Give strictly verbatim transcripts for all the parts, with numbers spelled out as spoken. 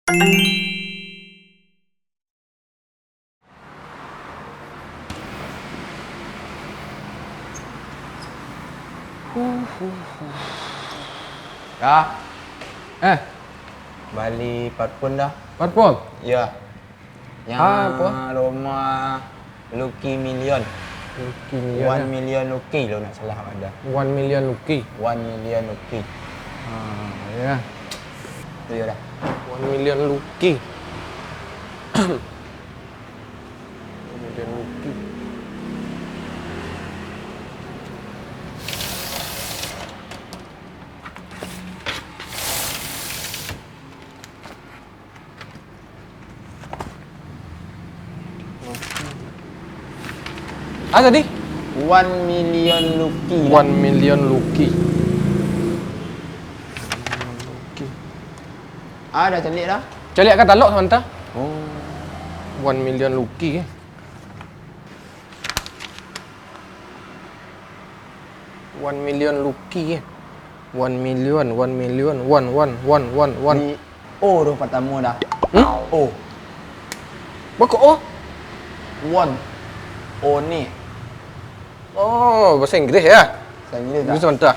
Dah. Eh. Bali parfum dah. Parfum? Ya. Yang Ah, apa? Aroma Lucky Million. Lucky Million, One ya? Million Lucky, kalau nak salah ada. One Million Lucky. One Million Lucky. Ah, ya. Tu ya dah. One Million Lucky. One Million Lucky. Ah, tadi? One Million Lucky. One Million Lucky. Ah, dah caliak dah? Caliak katalog sabanta. Oh. One Million Lucky, eh. One Million Lucky, eh. One million, one million, one, one, one, one, one. Di O tu patamo dah. Hmm? O. Bako O? One. O ni. Oh, bahasa Inggris ya? Bahasa Inggris dah. Inggris mantap.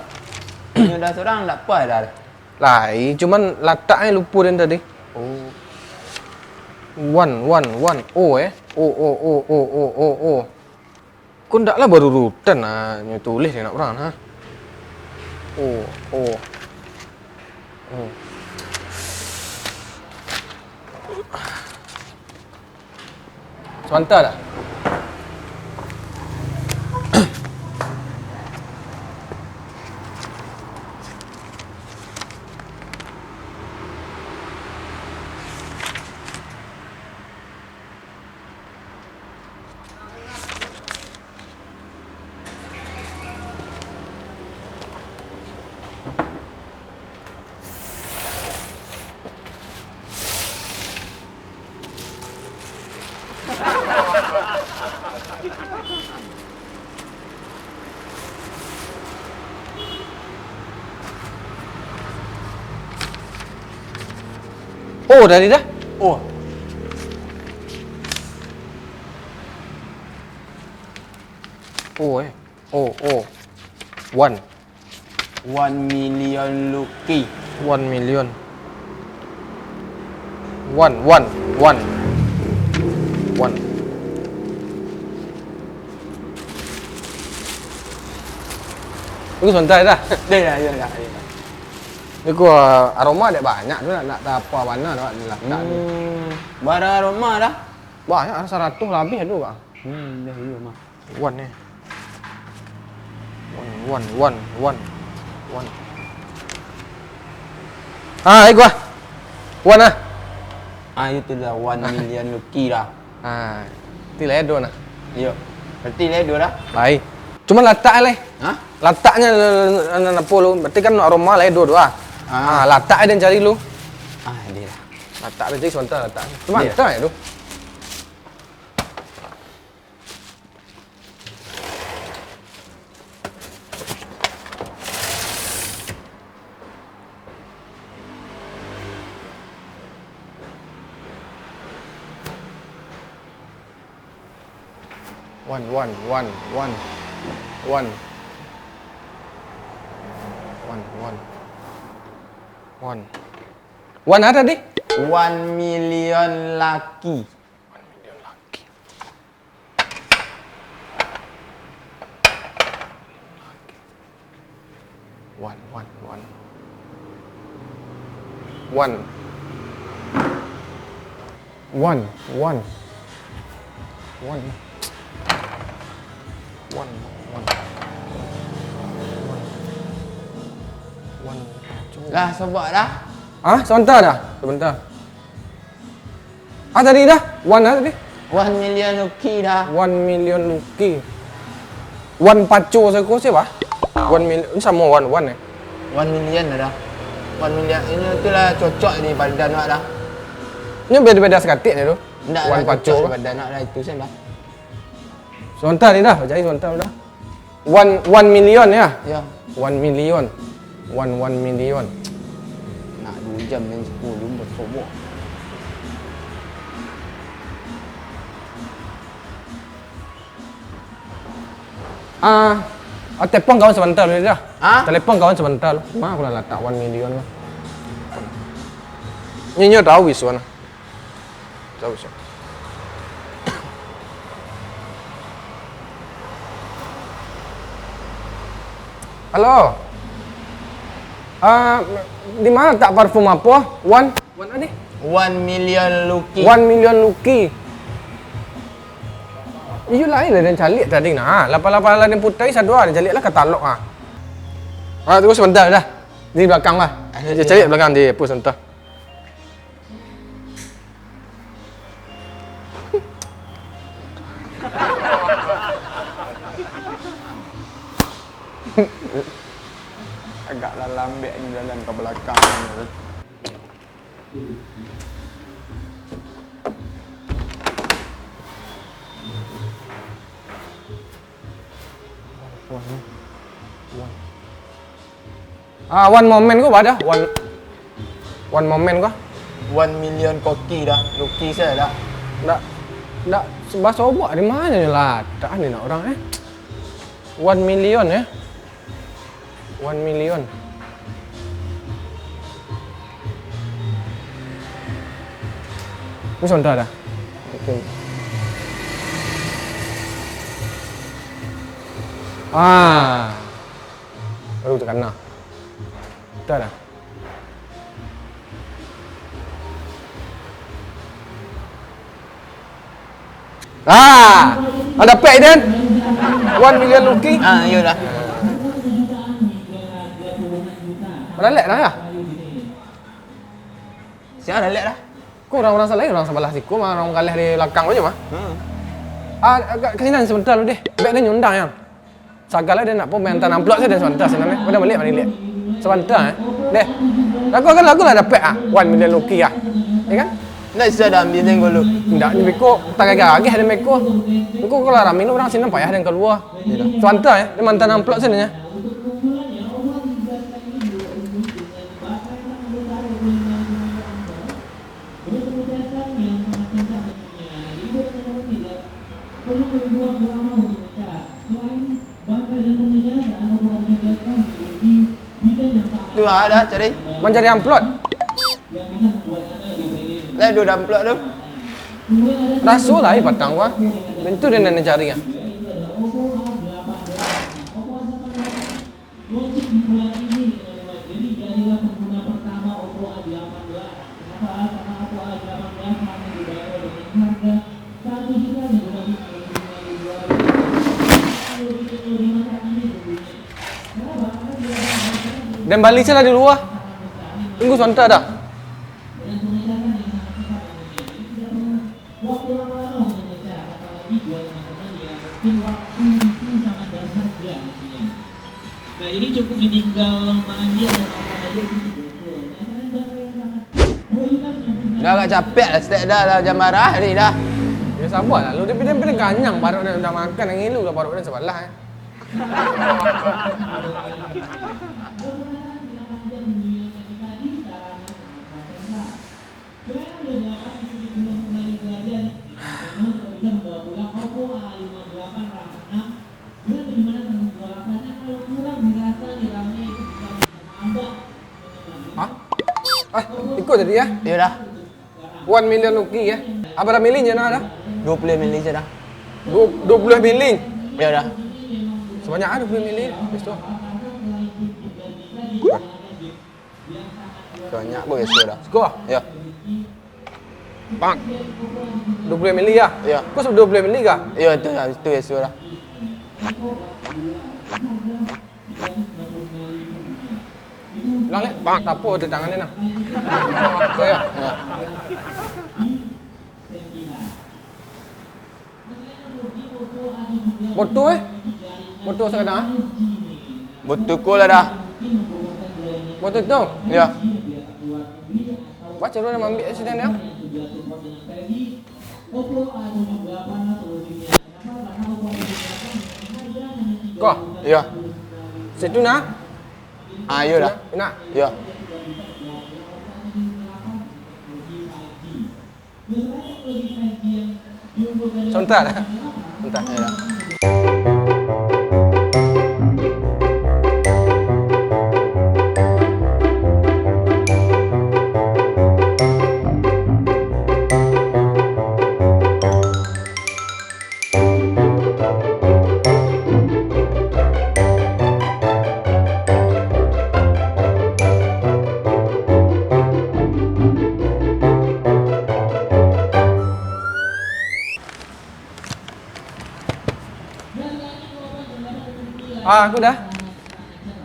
Inyo dah surang ndak apa dah. Lai, cuman lataknyo lupo den tadi. Oh. One, one, one. O, eh. O, O, O, O, O, O, O. Ko ndaklah barurutan, ah, nyo tulih dek nak urang, ha. O, O. O. Sabanta dah. Oh, dari dah? Oh. Oh, eh. Oh, oh. One. One million lucky. One million. One, one, one. One. Tunggu sabanta dah. Dah, dah, dah, dah, dah. Ni ko, aroma dek banyak tu nak, nak tapa bana tu nak dilatak ni. Hmm. Bara aroma dah? Banyak, saratuih labiah tu, Kak. Hmm, dah iyo mah. One ni. One, one, one, one. One. Ah, iko ah. One ah. Ah, itu dah one million lucky dah. Ah, ti lah edo nah. Iyo. Berarti lah edo dah. Lai. Cuma latak lai. Hah? Lataknyo nan apo lu? Berarti kan aroma lah edo tu ah. Ah. Ah, latak den cari lu. Ah, dia lah. Latak den cari sabanta latak. Cuma Iya. latak tu. One, one, one, one. One. One, one. One. One apa tadi? One million lucky. One million lucky. One, one, one. One. One, one. One. One, one. One. One. Lah, sobok dah. Ah, sabanta dah. Sabanta. Ah, tadi dah? One ah tadi? One million lucky dah. One million lucky. One paco sako sia? One mil-, ini samo one, one eh? One million dah. One million. Ini tu lah cocok di badan awak dah. Ini beda-beda sakatik ni tu. Ndak One lah, paco cocok di kah? Badan awak dah, itu saja lah. Sabanta ni dah, cari sabanta dah. One, one million ya? Ya. One million. One, one million. Nak duo jam main sepuluh, basobok. Ah, ah, telepon kawan sabanta dulu dah. Ah? Telepon kawan sabanta dulu. Ma, aku lah latak one million lah. Nyo, nyo tahu isuan lah. Tahu isuan. Halo. Ah, di ma latak parfum apo? One, one a ni? One million Lucky. One million Lucky. Iyo lah, iyo lah, den caliak tadi nah. Lapan-lapan lah den putai, sado lah den caliak lah katalog ah. Ah, tunggu sabanta dah. Di balakang lah. Ayo, caliak balakang di pos sabanta. Agak lah lambek ni jalan ka balakang ni. Ah, one moment ko ba dah? One, one moment ko? One million koki dah, Lucky sajo dah. Ndak, ndak, basobok di ma nyo lah? Tak ni nak urang, eh. One million, eh. One million. Ni sabanta dah. Oke. Ah. Baru takana. Dah dah. Ah, ah, dapek den. One million Lucky. Ah, iyo dah. Lalek dah, yo? Sia lalek dah? Ko urang-urang salah, urang sabalah siko mah, urang galeh di balakang ajo mah. Hmm. Ah, ka, ka sinan sabanta dulu deh. Bek den nyundang, yang. Sagalo den nak pun maanta amplop sajo den sabanta sinan, eh. Udah baliak, baliak. Sabanta, eh. Deh. Lagu kan lagu lah dapek ah. One million Lucky ah. Yo kan? Ndak bisa dah ambiak den dulu. Ndak, beko tagagah-gagah den beko. Beko kalau rami urang sinan payah den kalua. Iyo. Sabanta, eh. Den maanta amplop sajo, eh. Tu ada cari. Mancari amplop. Lah, duo amplop tu. Raso lah, eh, patang gua. Bentuk dia nak cari ah. Den bali sajo lah di lua. Tunggu sabanta dah. Nah, ini cukup meninggal, mengambil dan apa aja gitu. Dah agak capek lah, stek dah, lah jam barah ni dah. Yo, sabar lah. Lu dia pindah-pindah ganyang, paruik dah, dah makan, ngilu lah paruik dah sabalah, eh. Hah? Ah, iko tadi yo? Iyo dah. One million Lucky yo. Bara mili nyo nah dah? Duo puluah mili sajo dah. Duo, duo puluah mili? Iyo dah. Sabanyak ah duo puluah mili, habis tu. Banyak pun biaso dah. Siko? Yo. Bang. Duo puluah mili yo? Yo. Ko duo puluah mili kah? Yo, itu lah, itu biaso dah. Bilang, eh, Bang, tapo di tangan ni nah? Yo. Yo. Foto, eh? Foto sakadar, ah? Foto ko lah dah. Foto tu? Yo. Baco dulu, nak ambiak sini dia. Ko? Yo. Situ nah? Ah, iyo dah. Nak? Yo. Sabanta. Sabanta. Yo. Ah, aku dah.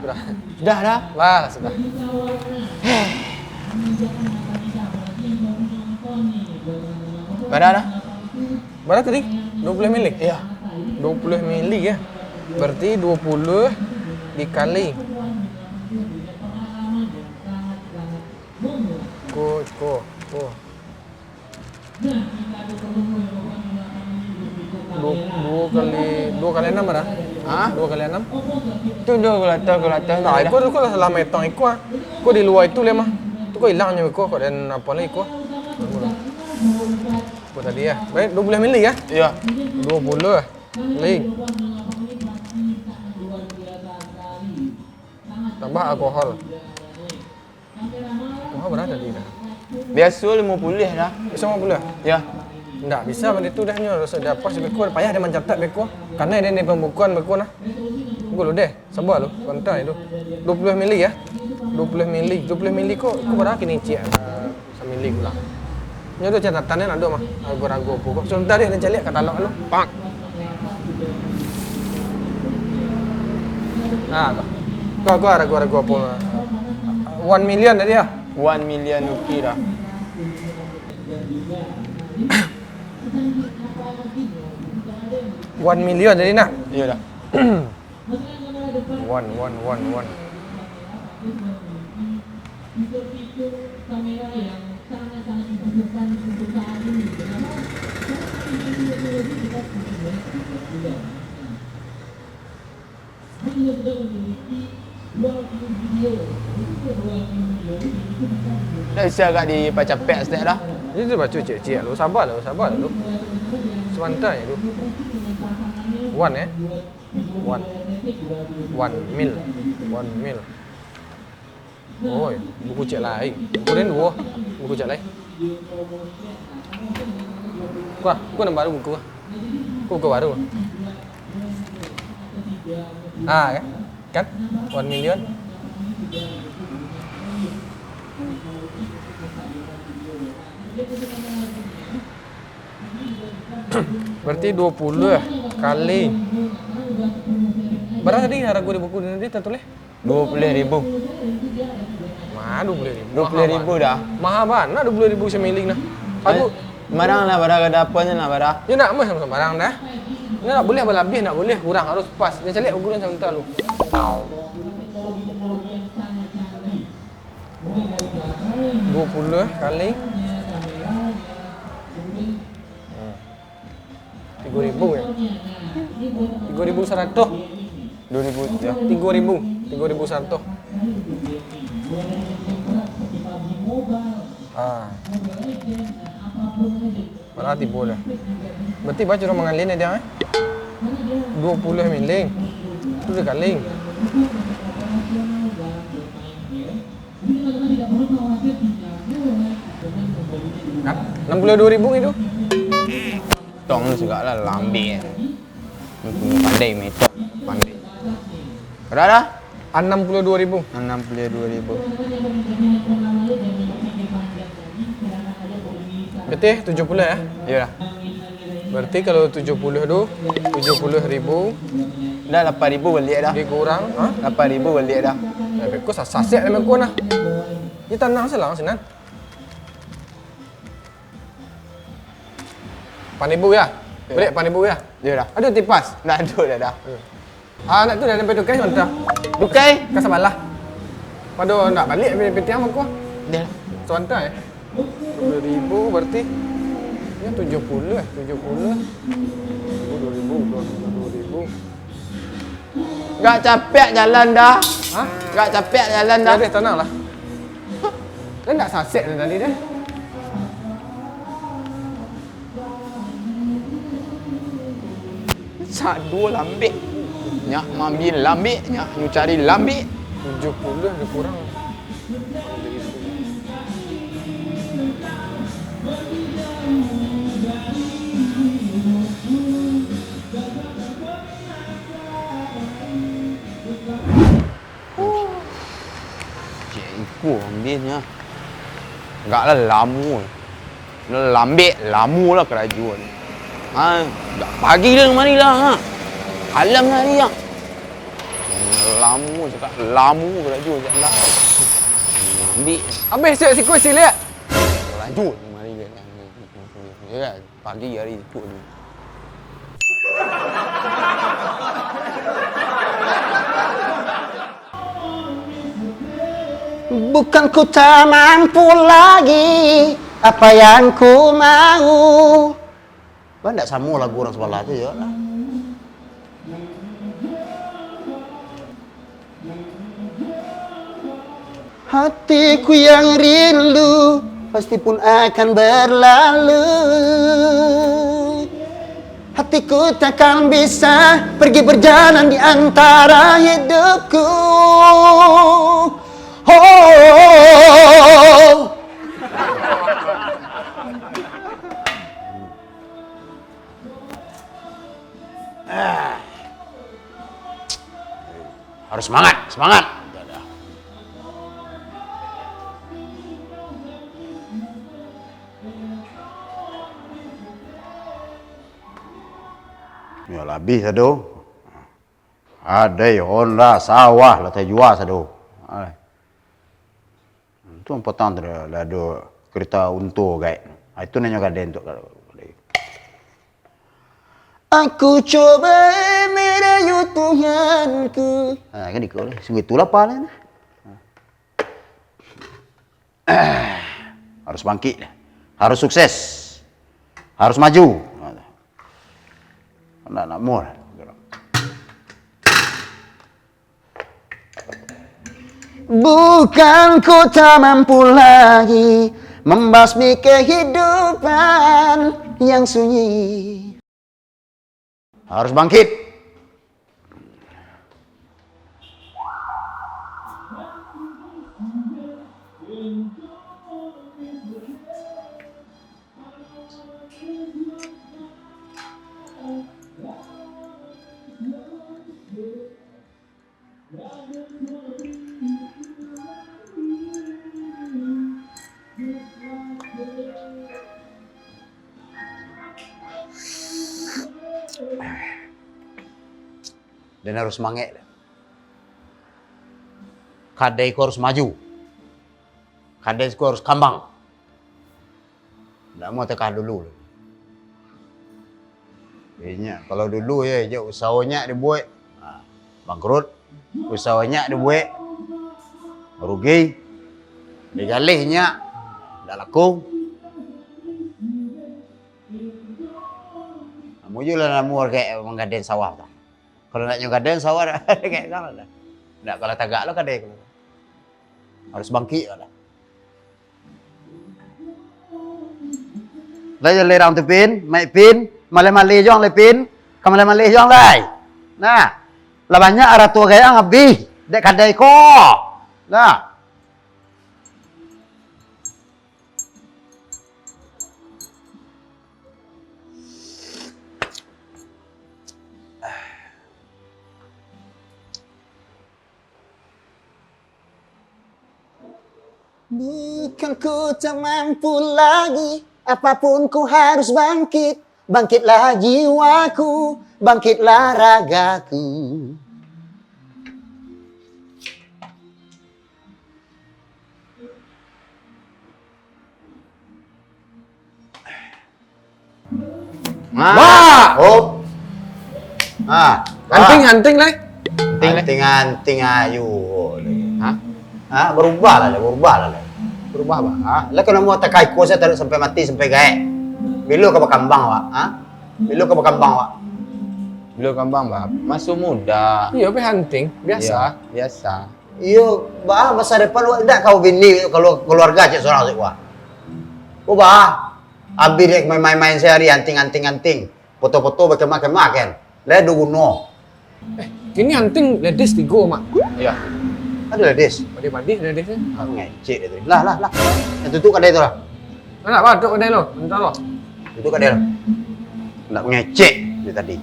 Sudah. Sudah dah? Lah, sudah. Bara dah? Bara tadi? Dua puluah mili? Iya. Dua puluah mili ya. Berarti dua puluah dikali. Ko, ko, ko. Duo, duo kali, duo kali anam bara? Hah? Duo kali anam? Tu duo kalkulator, kalkulator tu. Nah, iko tu ko lah salah maetong iko ah. Ko di lua itu lai mah. Tu ko ilang nyo iko, ko den apo lai iko. Ko tadi ya. Baik, dua puluah mili ya? Iya. Dua puluah. Lai. Tambah alkohol. Wah, bara tadi dah? Biaso limo puluah dah. Biaso limo puluah? Ya. Ndak bisa bana itu dah nyo, rasa dah pas beko, payah dah mancatat beko. Karena ado di pambukuan beko nah. Tunggu lu deh, sabar lu, sabanta itu. Dua puluah mili ya. Dua puluah mili, dua puluah mili ko, ko bara kini ciek. Samili pulang. Nyo tu catatannyo ado mah, rago-rago apo ko. Sabanta deh, den caliak katalog lu. Pak. Nah, ko. Ko, ko rago-rago apo? One million tadi ah? One million rupiah dah. One million tadi nak? Iyo dah. One, one, one, one. Dah bisa agak dipacapek saketek dah. Itu baco ciek-ciek lu, sabar lu, sabar lu. Sabanta je lu. One, eh. One. One mil. One mil. Oi, buku ciek lai. Buku den duo. Buku ciek lai. Wah, buku nan baru buku. Buku, buku baru. Ah, kan? Kan? One million. Berarti dua puluah kali. Bara tadi harago di buku tadi tatulih? Dua puluah ribu. Mah, dua puluah ribu. Dua puluah ribu dah. Maha bana dua puluah ribu samili nah. Aku marang lah, bara kada apo nyo lah, bara. Yo ndak mah samo barang dah. Ndak buliah balabiah, ndak buliah kurang, harus pas. Jan caliak buku den sabanta lu. Dua puluah kali. Hmm. Tigo ribu ya? Tigo ribu saratuih. Dua ribu ya? Tigo ribu. Tigo ribu saratuih. Ah. Malah tibo lah. Berarti baco urang manggaleh dia, eh? Dua puluah mili. Tu dikali. Enam puluah dua ribu itu. Tong segala lambek. Pandai metok, pandai. Bara dah? Anam puluah duo ribu. Anam puluah duo ribu. Berarti tujuah puluah, ya? Iyolah. Berarti kalau tujuah puluah tu, tujuah puluah ribu. Dah lapan ribu baliak dah. Dikurang, ha? Lapan ribu baliak dah. Nah, beko sa-, sasek lah beko nah. Ni tanang salang sinan. Pan ribu ya? Iyo. Baliak pan ribu ya? Iyo dah. Ado tipas? Ndak ado dah, dah. Hmm. Ah, nak tu dah sampai tukai sabanta. Tukai? Ka sabalah. Pado ndak baliak, pi-, pitih mako. Dah. Sabanta ya? Dua ribu berarti. Ini tujuah puluah, tujuah puluah. Dua ribu, dua ribu, dua ribu. Gak capek jalan dah. Hah? Gak capek jalan dah. Udah, tanang lah. Kan ndak sasek dari tadi deh. Sado lambek. Nyak maambiak lambek, nyak nyo cari lambek. Tujuah puluah dikurang. Cek iko ambiaknyo. Agak lah lamo. Lah lambek, lamo lah karajo ni. Ha, dak pagi dah kamari lah, ha. Alam lah hari, ha. Lamo cakap, lamo karajo cakap lah. Ambiak. Abih siap sikua siliak. Lanjut mari kan. Ya kan? Pagi hari tu. Bukan ku tak mampu lagi apa yang ku mau. Bah, ndak samo lagu urang sabalah tu, yo lah. Hatiku yang rindu pasti pun akan berlalu. Hatiku takkan bisa pergi berjalan di antara hidupku. Oh. Ah. Harus semangat, semangat. Yo, lah abih sado. Adai Honda, sawah lah tajua sado. Ai. Tu patang tu lah, lah ado kereta unto gaek. Ah, itu nanyo gadai tu. Aku coba merayu Tuhanku. Ha, kan iko lah. Sungguh itulah pahala ni. Harus bangkit. Harus sukses. Harus maju. Nak, nak mur. Bukan ku tak mampu lagi membasmi kehidupan yang sunyi. Harus bangkit. Den harus mangek. Kadai ko harus maju. Kadai ko harus kambang. Ndak mau takah dulu. Inyo, kalau dulu yo, jo usaho nyo dibuek, ha, bangkrut. Usaho nyo dibuek, rugi. Digalih nyo, ndak laku. Amu juo lah namuah kayak manggadai sawah tu. Kalau nak nyo gadai sawah, kayak salah dah. Ndak kalau tagak lo kadai ko. Harus bangkit lah. Lah, jaleh rang tu, Pin, Maik Pin, maleh-maleh juo ang lai, Pin, ka maleh-maleh juo ang lai. Nah, lah banyak arato gayang abih dek kadai ko. Nah. Bukan ku tak mampu lagi, apapun ku harus bangkit. Bangkitlah jiwaku, bangkitlah ragaku. Nah. Wah! Oh. Ah. Anting, anting, lai. Anting, lai. Anting, anting ayu. Hah? Ha, berubah lah, berubah lah. Berubah, Bang. Ha? Lah, kena mau takai ko saya taruh sampai mati, sampai gaek. Bilo ka bakambang, Wak? Ha? Bilo ka bakambang, Wak? Bilo kambang, Bang. Masih muda. Iyo, pe anting. Biasa. Iyo, biasa. Iyo, bah, masa depan wak indak kau bini, kalau keluarga cek surang cek wah. Ko bah, abih dek main-main sehari anting, anting, anting. Foto-foto bakemah-kemah kan. Lai do guno. Eh, kini anting ladies tigo, Mak. Iyo. Ado ladies? Padih-padih ladies ni. Ah, ngecek dia tadi. Lah, lah, lah. Yang tutup kadai tu lah. Nak, Bang, tutup kadai lo. Bentar lo. Tutup kadai lo. Nak ngecek dia tadi.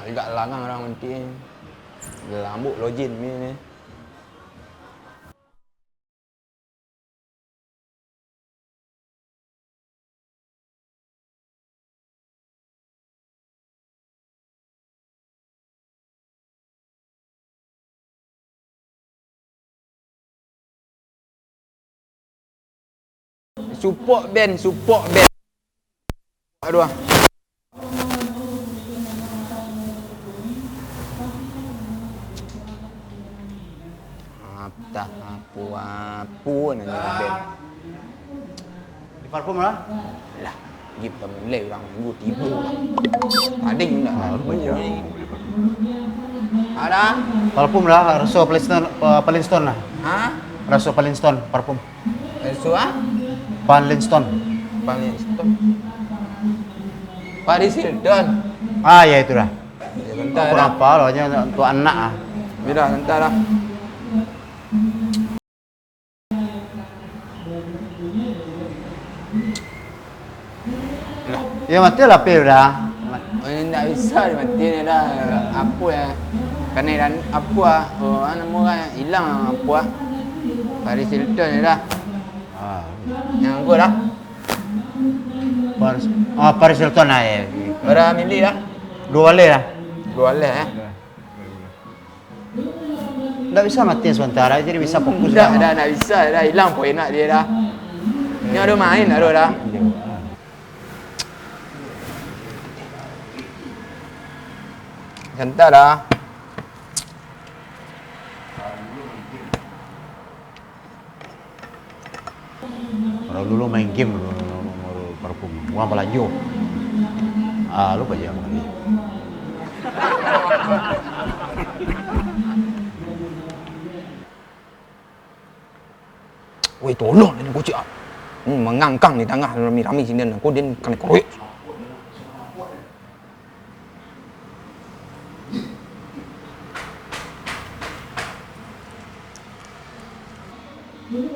Agak langang urang manti. Lambuk lojin ni, ni. Support band, support band. Aduh. Apa, apa, apa nanya band? Di parfum lah. Lah, gi tamulai urang minggu tibo lah. Tading lah. Ah, lu baca. Ada? Parfum lah, raso Paling Stone, eh, Paling Stone lah. Hah? Raso Paling Stone, parfum. Raso ah? Paling Stone. Paling Stone. Paris Hilton. Ah, ya itu dah. Ya, bentar dah. Kurang apa lo, hanya untuk anak ah. Bila, bentar dah. Lah. Ya, mati lah, Pir, dah. Oh, ini ndak bisa dimati ni dah. Apa ya? Kena dan apa ah? Oh, ah, nama orang hilang apa ah? Paris Hilton ni dah. Ah. Yang anggur dah. Paris, ah, Paris Hilton lah, ya. Bara mili dah? Dua baleh dah. Dua baleh, eh? Ndak bisa mati sementara, jadi bisa fokus. Ndak, dah, ndak bisa, dah hilang poin nak dia dah. Ini ada main, ada dah. Santai dah. Kalau dulu main game dulu, nomor parfum. Uang balanjo. Ah, lupa aja kembali. Woi, tolong ni kucing ah. Hmm, mangangkang di tangah rami-rami sini, aku dia kena keroyok.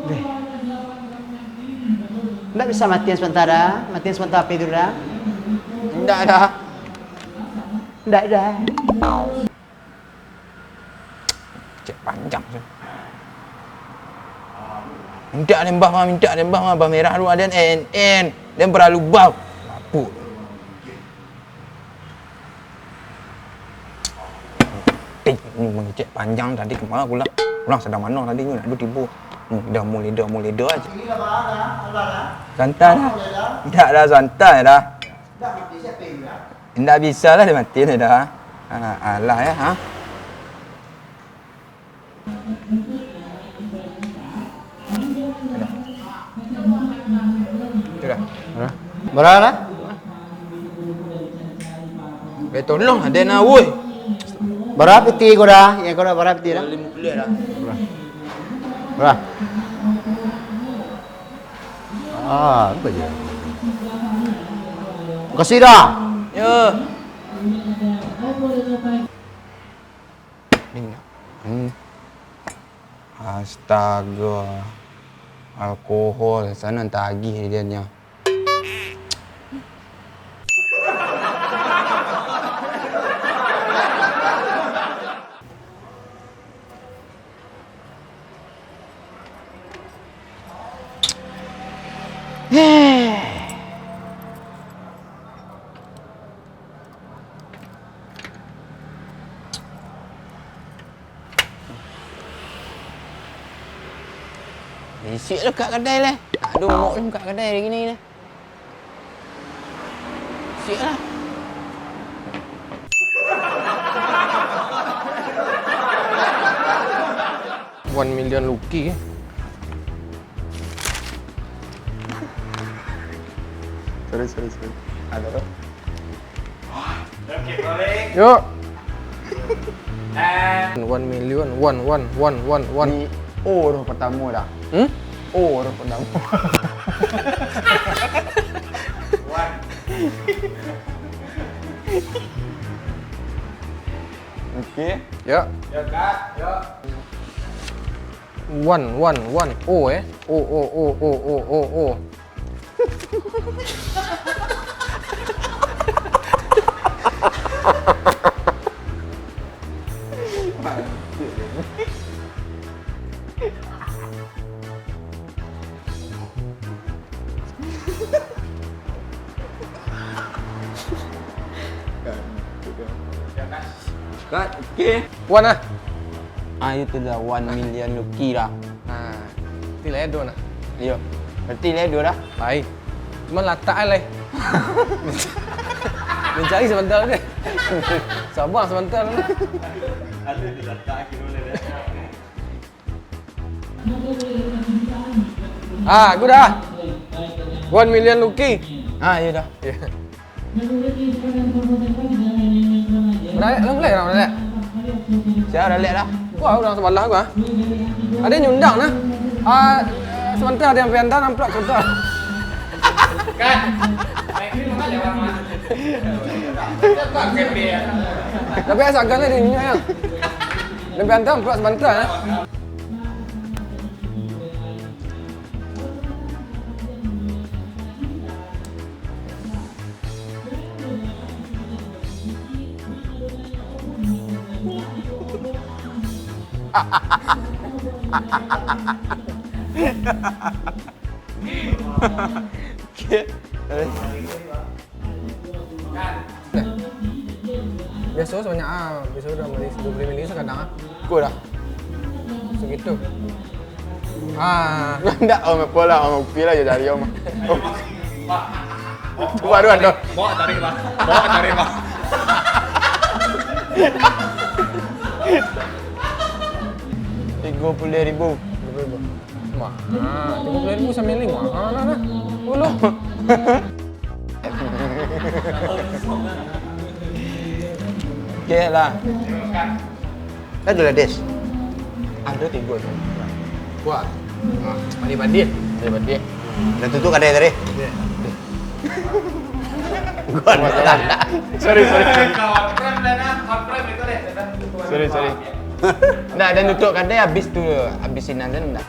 Deh. Ndak bisa matian sementara, matian sementara P dulu dah. Ndak dah. Ndak dah. Cek panjang tu. Mintak den bah mah, mintak den bah mah, bah merah tu aden, en, en. Den paralu bah. Lapuk. Tik, ni mangecek panjang tadi, kama pulang? Urang sadang mano tadi nyo, nak tibo. Hmm, dah mulai, dah mulai, dah aja. Santai dah. Indak dah, santai dah. Indak bisa lah dimati ni dah. Ah, alah ya, ha? Sudah. Bara lah? Eh, tolong lah, den ah, woi. Bara piti ko dah? Yang ko dah bara piti dah? Lima puluah dah. Bara? Ah, apa je? Makasih dah. Yo. Ni nak. Hmm. Astaga. Alkohol, sanan tagih dia nya. Bisuak lah buka kadai lah. Tak ado mok lah buka kadai hari ni lah. Bisuak lah. One million luki. Sorry, sorry, sorry. Halo. Yo. One million, one, one, one, one, one. Ni O huruf pertamo dah. Hmm? O huruf pertamo. Okey. Yo. Yo, Kak. Yo. One, one, one. O, eh. O, O, O, O, O, O, O. Cut, okey. Wan ah. Ah, itu dah one million luki dah. Ha. Itulah Edo nak. Iyo. Berarti lah dua dah. Lai. Cuma latak ai lai. Mancari sabanta deh. Sabar sabanta. Ah, aku dah. One million lucky. Ah, iyo dah. Iyo. Baralek, lah mulai lah, baralek. Sia baralek lah. Wah, urang sabalah gua. Ado nyundang nah. Ah, sabanta ado nan pian antaan amplop sabanta. Kan. Tapi asa agan lah di minyak ya. Nan pian antaan amplop sabanta nah. Oke. Biaso sabanyak ah, biaso urang bali duo puluah mili sakadang ah. Ko dah. Sagitu. Ah, ndak, om, apo lah, om, upi lah jo jari, om. Tu baru ado. Bawa tarik, Bang. Bawa tarik, Bang. Tigo puluah ribu. Tigo puluah ribu. Mah, tigo puluah ribu sampai lima. Ah, nah, nah. Ulu. Oke lah. Kan tu lah, Des. Ado tigo tu. Kuah. Ah, padi-padi. Padi-padi. Dah tutup kadai tadi. Iya. Gua ada tanda. Sorry, sorry. Sorry, sorry. Ndak, dah tutup kadai habis tu. Habis sinan tu ndak.